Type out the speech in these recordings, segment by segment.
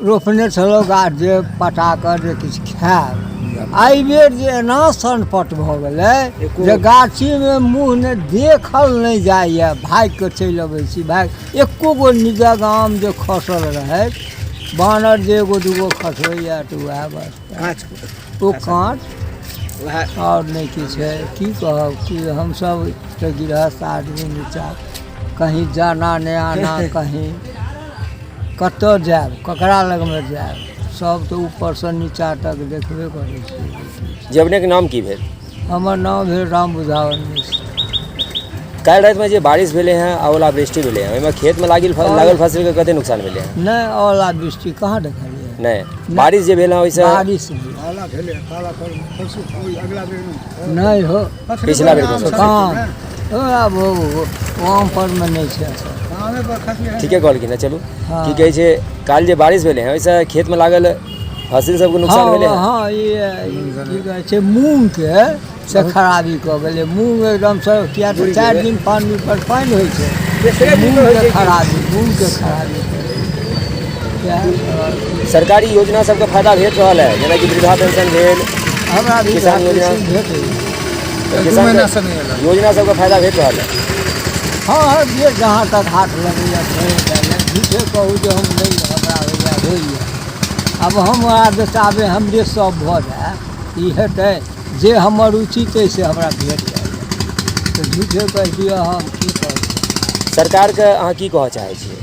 रोपने छलहुँ गाछ जे पटा कऽ जे किछु खायब। एहिबेर जे एना सनपट भऽ गेलै जे गाछीमे मुँह नहि देखल नहि जाइए, भागि कऽ चलि अबै छी। भागि एको गो निजग आम जे खसल रहै, बानर जे एगो दूगो खसबैए तऽ उएह बस ओ काँच, आओर नहि किछु है। की कहब कि हमसभ तऽ गृहस्थ आदमी, नीचा कहीं जाना नहि आना, कहीं कतऽ जायब, ककरा लगमे जायब? सब तऽ ऊपरसँ नीचा तक देखबे करै छियै। जी, अपनेके नाम की भेल? हमर नाम भेल राम बुझावन मिश्र। काल्हि रातिमे जे बारिश भेलै हँ आ ओलावृष्टि भेलै हँ, ओहिमे खेतमे लागल फसलके कते नुकसान भेलै हँ? नहि, ओलावृष्टि कहाँ देखलियै। नहि, बारिश जे भेल हँ ओहिसँ। बारिश नहि हो। पिछला बेर। कहाँ आब आम परमे नहि छै असर। ठीके कहलखिन हँ। चलू, की कहै छै, काल्हि जे बारिश भेलै हँ ओहिसँ खेतमे लागल फसल सबके नुकसान भेलै हँ? हँ, ई की कहै छै, मूँगके से खराबी कऽ गेलै। मूँग एकदमसँ, किया तऽ 4 दिन पानि पर पानि होइ छै, मूँगके खराबी, मूँगके खराबी। सरकारी योजना सबके फायदा भेट रहल है, जेनाकि वृद्धा पेंशन भेल? हमरा किसान योजना भेट। किसान योजना सबके फायदा भेट रहल है? हँ, जे जहाँ तक हाथ लगैए भेट जाइए। झूठे कहू जे हम नहि, हमरा होइए, होइए। आब हमरा बेचाबे हमरे सब भऽ जाए ई हेतै? जे हमर उचित अइ से हमरा भेट जाइए, तऽ झूठे कहि दिअ, हम की कहू? सरकारके अहाँ की कहऽ चाहै छियै?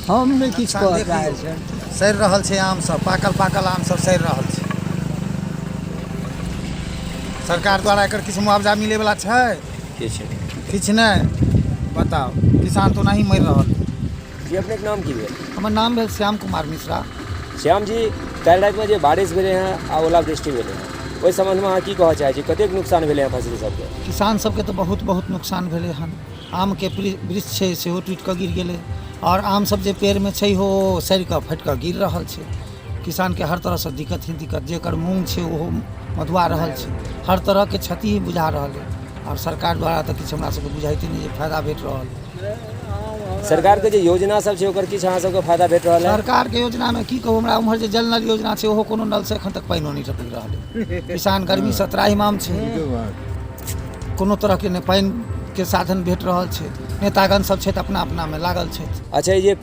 हम नहि किछु कहऽ चाहै छियनि। सड़ि रहल छै आम सब, पाकल पाकल आम सब सड़ि रहल छै। सरकार द्वारा एकर किछु मुआवजा मिलैवला छै? किछु नहि। किछु नहि। बताउ, किसान तऽ ओनाही मरि रहल। जी, अपनेके नाम की भेल? हमर नाम भेल श्याम कुमार मिश्रा। श्याम जी, काल्हि रातिमे जे बारिश भेलै हँ आ ओलावृष्टि भेलै हँ, ओहि सम्बन्धमे अहाँ की कहऽ चाहै छी? कतेक नुकसान भेलै हँ फसल सबके? किसान सबके तऽ बहुत बहुत नुकसान भेलै हन। आमके वृक्ष छै, सेहो टूटि कऽ गिर गेलै, आओर आम सब जे पेड़मे छै हो सड़ि कऽ फटि कऽ गिर रहल छै। किसानके हर तरहसँ दिक्कत ही दिक्कत। जेकर मूँग छै ओहो मधुआ रहल छै। हर तरहके क्षति ही बुझा रहल अइ। आओर सरकार द्वारा तऽ किछु हमरा सबके बुझाइते नहि जे फायदा भेट रहल अइ। सरकारके जे योजना सब छै, ओकर किछु अहाँ सबके फायदा भेट रहल है? सरकारके योजनामे की कहू, हमरा उम्हर जे जल नल योजना छै, ओहो कोनो नलसँ एखन तक पानिओ नहि टपकि रहल अइ। किसान गर्मीसँ त्राहिमाम छै। कोनो तरहके नहि पानिके साधन भेट रहल छै। नेतागण सब छथि, अपना अपनामे लागल छथि। अच्छा, ई जे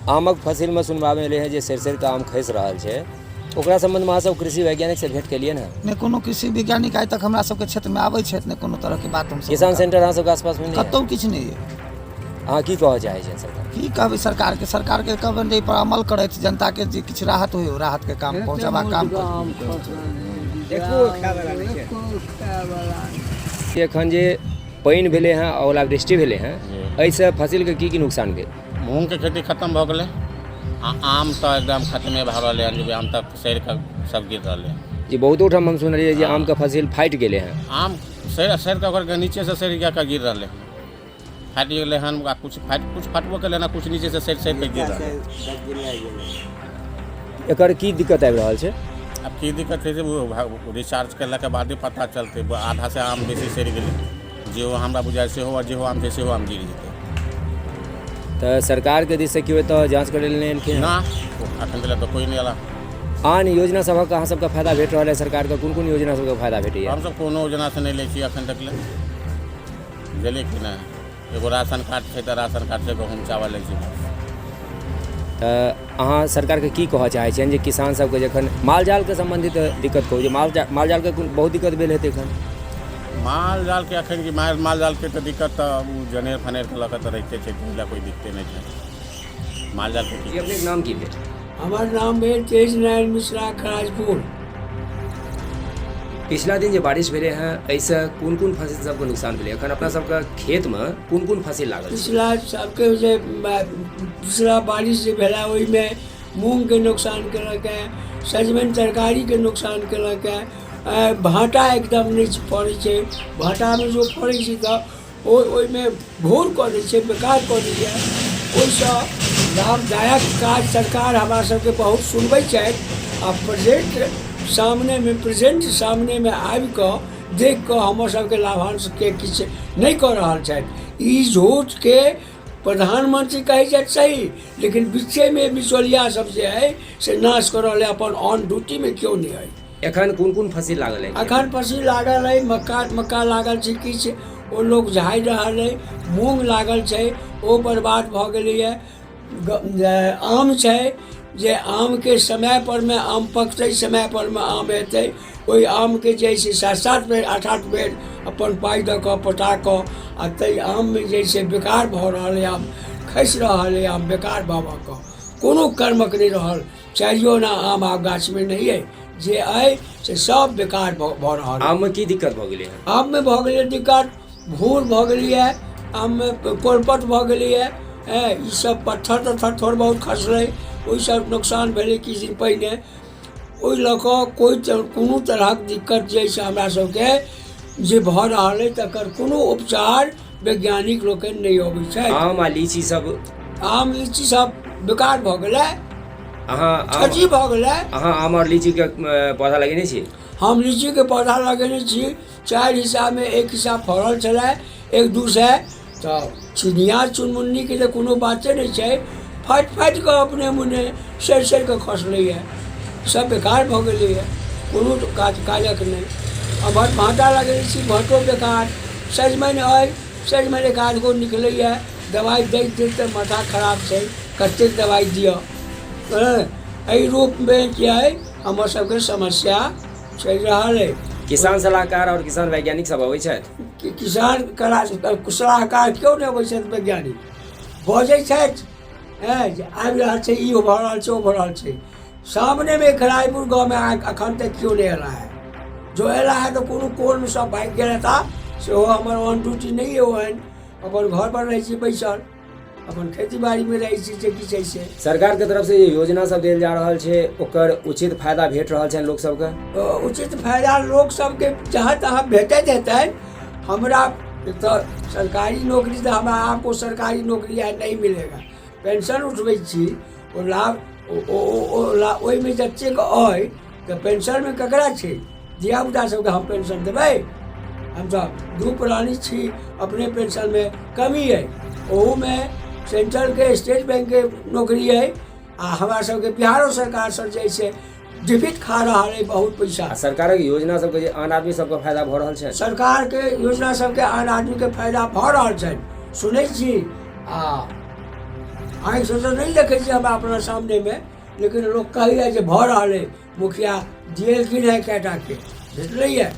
आमक फसिलमे सुनबामे एलै हँ जे सड़ि सड़ि कऽ आम खसि रहल छै, ओकरा सम्बन्धमे अहाँ सब कृषि वैज्ञानिकसँ भेँट केलियै ने? नहि, कोनो कृषि वैज्ञानिक आइ तक हमरा सबके क्षेत्रमे आबै छथि नहि, कोनो तरहके बात हमसब। किसान सेंटर अहाँ सबके आसपासमे नहि? कतहु किछु नहि अइ। अहाँ की कहऽ चाहै छियै सरकार? की कहबै सरकारके? सरकारके कहबनि जे एहिपर अमल करथि, जनताके जे किछु राहत होइ, ओ राहतके काम पहुँचेबाक काम करथि। एखन जे पानि भेलै हँ आ ओलावृष्टि भेलै हँ, एहिसँ फसिलके की की नुकसान भेल? मूँगके खेती खतम भऽ गेलै आ आम तऽ एकदम खतमे भऽ रहलै हन, जे आम तऽ सड़ि कऽ सब गिर रहलै हन। जे बहुतो ठाम हम सुनलियै जे आमके फसिल फाटि गेलै हँ। आम सड़ि सड़ि कऽ ओकर नीचेसँ सड़ि कऽ गिर रहलै हन, फाटि गेलै हन आ किछु फाटि, किछु फाटबो केलै हन, किछु नीचेसँ सड़ि सड़ि कऽ गिर रहलै। एकर की दिक्कत आबि रहल छै? आब की दिक्कत छै जे ओ रिचार्ज केलाके बादे पता चलतै। आधासँ आम बेसी सड़ि गेलै, जेहो हमरा बुझाइ सेहो, आ जेहो आम छै सेहो आम गिर जेतै। तऽ सरकारके दिससँ केओ एतऽ जाँच करै लए नहि एलखिन? ना, एखन तक तऽ कोइ नहि एला। आन योजना सभक अहाँ सबके फायदा भेट रहल है? सरकारके कोन कोन योजना सबके फायदा भेटैया? हमसब कोनो योजनासँ नहि लै छी एखन तक ले, बुझलियै कि नहि? एगो राशन कार्ड छै तऽ राशन कार्डसँ गहूँम चावल लै छी। तऽ अहाँ सरकारके की कहऽ चाहै छियनि जे किसान सबके जखन माल जालके सम्बन्धित दिक्कत कहू जे माल जालके बहुत दिक्कत भेल हेतै एखन? माल जालके एखन कि माल जालके तऽ दिक्कत तऽ ओ जनेर फनेरके लऽ कऽ तऽ रहिते छै, ताहि लए कोइ दिक्कते नहि छै माल जालके। जी, अपनेके नाम की भेल? हमर नाम भेल तेज नारायण मिश्रा, खराजपुर। पिछला दिन जे बारिश भेलै हँ, एहिसँ कोन कोन फसल सबके नुकसान भेलै? एखन अपना सबके खेतमे कोन कोन फसल लागल छै? पिछला सबके जे पिछला बारिश जे भेला, ओहिमे मूँगके नुकसान केलक है, सजमनि तरकारीके नुकसान केलक है। भाँटा एकदम नहि फड़ै छै। भाँटामे जो फड़ै छै तऽ ओ ओहिमे घोर कऽ दै छै, बेकार कऽ दैए। ओहिसँ लाभदायक काज सरकार हमरा सबके बहुत सुनबै छथि आ प्रेजेंट सामनेमे, प्रेजेंट सामनेमे आबिकऽ देखि कऽ हमर सबके लाभांशके किछु नहि कऽ रहल छथि। ई झूठके प्रधानमंत्री कहै छथि सही, लेकिन बीचेमे बिचौलिया सब जे हइ से नाश कऽ रहल हइ। अपन ऑन ड्यूटीमे केओ नहि हइ। एखन कोन कोन फसिल लागल है? एखन फसिल लागल अइ मक्का, मक्का लागल छै किछु, ओ लोक झाड़ि रहल अइ। मूँग लागल छै, ओ बर्बाद भऽ गेलैए। आम छै जे आमके समयपर मे आम पकतै, समयपर मे आम हेतै। ओहि आमके जे हइ से 7-7 बेर 8-8 बेर अपन पाइ दऽ कऽ पटा कऽ आ ताहि आममे जे हइ से बेकार भऽ रहल अइ, आम खसि रहल अइ, आम बेकार भऽ भऽ कऽ कोनो कर्मक नहि रहल। 4 आना आम आब गाछमे नहि अइ, जे अइ से सब बेकार भऽ रहल। आममे की दिक्कत भऽ गेलै? आममे भऽ गेलै दिक्कत, भूर भऽ गेलैए आममे, कोलपत भऽ गेलैए। ईसब पत्थर तत्थर थोड़ बहुत खसलै, ओहिसँ नोकसान भेलै किछु दिन पहिने। ओहि लऽ कऽ कोइ कोनो तरहक दिक्कत जे से हमरा सबके जे भऽ रहल अइ तकर कोनो उपचार वैज्ञानिक लोकनि नहि अबै छथि। आम आ लीची सब? आम लीची सब बेकार भऽ गेलै। अहाँ क्षति भऽ गेलै। अहाँ आम आओर लीचीके पौधा लगेने छी? हम लीचीके पौधा लगेने छी। 4 हिस्सामे 1 हिस्सा फड़ल छलै 1-2 सए, तऽ चिनिया चुनमुन्नीके तऽ कोनो बाते नहि छै, फाटि फाटि कऽ अपने मुने सड़ि सड़ि कऽ खसलैए, सब बेकार भऽ गेलैए, कोनो काज काजक नहि। एम्हर भाँटा लगेने छी, भाँटो बेकार। सजमनि अइ, सजमनि एक आध गो निकलैए, दवाइ दैत दैत तऽ माथा खराब छै, कतेक दवाइ दिअ। एहि रूपमे जे अइ हमर सबके समस्या चलि रहल अइ। किसान सलाहकार आओर किसान वैज्ञानिक सब अबै छथि? किसान कला सलाहकार केओ नहि अबै छथि। वैज्ञानिक बजै छथि जे आबि रहल छै, ई भऽ रहल छै, ओ भऽ रहल छै। सामनेमे खराइपुर गाँवमे एखन तक केओ नहि अयला है। जो अयला है तऽ कोनो कोनमे सब भागि गेल हेता, सेहो हमर ऑन ड्यूटी नहि अइ ओहन। अपन घरपर रहै छी बैसल, अपन खेती बाड़ीमे रहै छी, जे किछु छै से। सरकारके तरफसँ जे योजना सब देल जा रहल छै ओकर उचित फायदा भेट रहल छनि लोक सबके? उचित फायदा लोक सबके जहाँ तहाँ भेटैत हेतनि। हमरा तऽ सरकारी नौकरी तऽ हमरा आपको सरकारी नौकरी है नहीं मिलेगा। पेंशन उठबै छी, ओ लाभ ओ ओहिमे जतेक अइ तऽ पेंशनमे ककरा छै? धियापुता सबके हम पेंशन देबै? हम तऽ दू प्राणी छी, अपने पेंशनमे कमी अइ, ओहूमे सेंट्रलके स्टेट बैंकके नौकरी अइ आ हमरा सबके बिहारो सरकारसँ जे से डिबिट खा रहल अइ बहुत पैसा। आ सरकारक योजना सबके जे आन आदमी सबके फायदा भऽ रहल छै? सरकारके योजना सबके आन आदमीके फायदा भऽ रहल छनि, सुनै छी आ आँखिसँ तऽ नहि देखै छी हमरा अपना सामनेमे, लेकिन लोक कहैए जे भऽ रहल अइ। मुखिया दिएलखिन हेँ, कएटाके भेटलैए।